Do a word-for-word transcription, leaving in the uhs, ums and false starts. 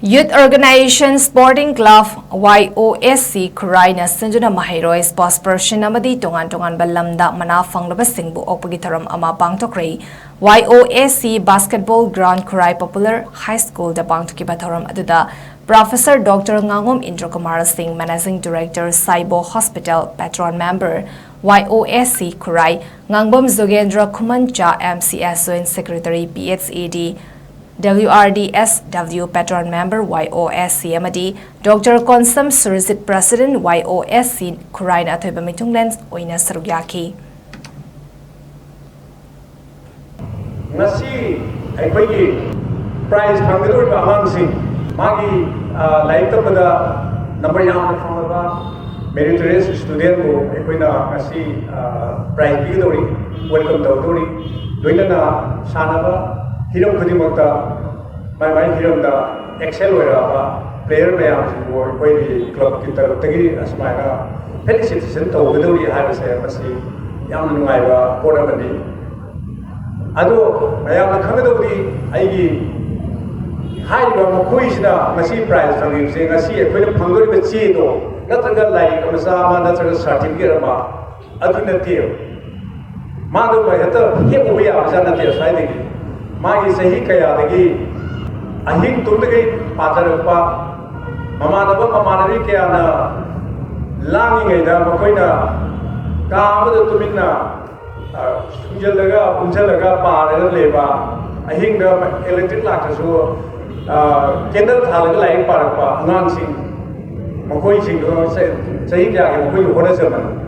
Youth Organization Sporting Club, Y O S C, ꯈꯨꯔꯥꯏꯅ ꯁꯤꯟꯗꯨꯅ ꯃꯍꯩꯔꯣꯏ, sports person ꯑꯃꯗꯤ ꯇꯣꯉꯥꯟ ꯇꯣꯉꯥꯟꯕ ꯂꯝꯗ ꯃꯅꯥ ꯐꯪꯂꯕꯁꯤꯡꯕꯨ ꯑꯣꯛꯄꯒꯤ ꯊꯧꯔꯝ ꯑꯃ ꯄꯥꯡꯊꯣꯛꯈ꯭ꯔꯦ꯫ Y O S C Basketball Ground, ꯈꯨꯔꯥꯏ Popular High Schoolꯗ ꯄꯥꯡꯊꯣꯛꯈꯤꯕ ꯊꯧꯔꯝ ꯑꯗꯨꯗ Professor Doctor ꯉꯥꯉꯣꯝ ꯏꯟꯗ꯭ꯔꯀꯨꯃꯥꯔ ꯁꯤꯡ, Managing Director, ꯁꯥꯏꯕꯣ Hospital, Patron Member, Y O S C Khurai, Ngangbam ꯖꯣꯒꯦꯟꯗ꯭ꯔ ꯈꯨꯃꯟꯆꯥ, M C S Joint Secretary, P H A D, W R D S W Patron Member, Y O S C ꯑꯃꯗꯤ Doctor Konsam Surjit, President, Y O S C ꯈꯨꯔꯥꯏꯅ ꯑꯊꯣꯏꯕ ꯃꯤꯊꯨꯡꯂꯦꯟ ꯑꯣꯏꯅ ꯁꯔꯨꯛ ꯌꯥꯈꯤ꯫ ꯉꯁꯤ ꯑꯩꯈꯣꯏꯒꯤ prize ꯐꯪꯒꯗꯧꯔꯤꯕ ꯑꯉꯥꯡꯁꯤꯡ, ꯃꯥꯒꯤ, ꯑ, ꯂꯥꯏꯔꯤꯛ ꯇꯝꯕꯗ number ꯌꯥꯝꯅ ꯐꯪꯂꯕ meritorious studentꯕꯨ ꯑꯩꯈꯣꯏꯅ ꯉꯁꯤ, ꯑ, prize ꯄꯤꯒꯗꯧꯔꯤ, welcome ꯇꯧꯗꯧꯔꯤ꯫ ꯂꯣꯏꯅꯅ ꯁꯥꯟꯅꯕ ꯍꯤꯔꯝ ꯈꯨꯗꯤꯡꯃꯛꯇ ꯃꯥꯏ ꯃꯥꯏ ꯍꯤꯔꯝꯗ excel ꯑꯣꯏꯔꯛꯑꯕ player ꯃꯌꯥꯝꯁꯤꯕꯨ ꯑꯩꯈꯣꯏꯒꯤ clubꯀꯤ ꯇꯔꯞꯇꯒꯤ ꯑꯁꯨꯃꯥꯏꯅ felicitation ꯇꯧꯒꯗꯧꯔꯤ ꯍꯥꯏꯕꯁꯦ ꯃꯁꯤ ꯌꯥꯝꯅ ꯅꯨꯡꯉꯥꯏꯕ ꯄꯣꯠ ꯑꯃꯅꯤ꯫ ꯑꯗꯣ ꯃꯌꯥꯝꯅ ꯈꯪꯒꯗꯧꯕꯗꯤ ꯑꯩꯒꯤ ꯍꯥꯏꯔꯤꯕ ꯃꯈꯣꯏꯁꯤꯅ ꯉꯁꯤ prize ꯐꯪꯂꯤꯕꯁꯦ ꯉꯁꯤ ꯑꯩꯈꯣꯏꯅ ꯐꯪꯗꯧꯔꯤꯕ ꯆꯦꯗꯣ ꯅꯠꯇ꯭ꯔꯒ ꯂꯥꯏꯔꯤꯛ ꯃꯆꯥ ꯑꯃ ꯅꯠꯇ꯭ꯔꯒ certificate ꯑꯃ ꯑꯗꯨ ꯅꯠꯇꯦꯕ꯫ ꯃꯥꯗꯣ ꯍꯦꯛꯇ ꯍꯦꯛ ꯎꯕ ꯌꯥꯕꯖꯥꯠ ꯅꯠꯇꯦ ꯁ꯭ꯋꯥꯏꯗꯒꯤ꯫ ꯃꯥꯒꯤ ꯆꯍꯤ ꯀꯌꯥꯗꯒꯤ ꯑꯍꯤꯡ ꯇꯨꯝꯗꯒꯩ ꯄꯥꯖꯔꯛꯄ, ꯃꯃꯥꯟꯅꯕ ꯃꯃꯥꯟꯅꯕꯤ ꯀꯌꯥꯅ ꯂꯥꯡꯉꯤꯉꯩꯗ ꯃꯈꯣꯏꯅ ꯀꯥ ꯑꯃꯗ ꯇꯨꯃꯤꯟꯅ, ꯑ, ꯁꯨꯡꯖꯜꯂꯒ, ꯄꯨꯟꯁꯤꯜꯂꯒ ꯄꯥꯔꯒ ꯂꯩꯕ, ꯑꯍꯤꯡꯗ electric ꯂꯥꯛꯇ꯭ꯔꯁꯨ, ꯑ, candle ꯊꯥꯜꯂꯒ ꯂꯥꯏꯔꯤꯛ ꯄꯥꯔꯛꯄ ꯑꯉꯥꯡꯁꯤꯡ, ꯃꯈꯣꯏꯁꯤꯡꯗꯣ ꯆ-, ꯆꯍꯤ ꯀꯌꯥꯒꯤ ꯃꯈꯣꯏꯒꯤ ꯍꯣꯠꯅꯖꯃꯟ꯫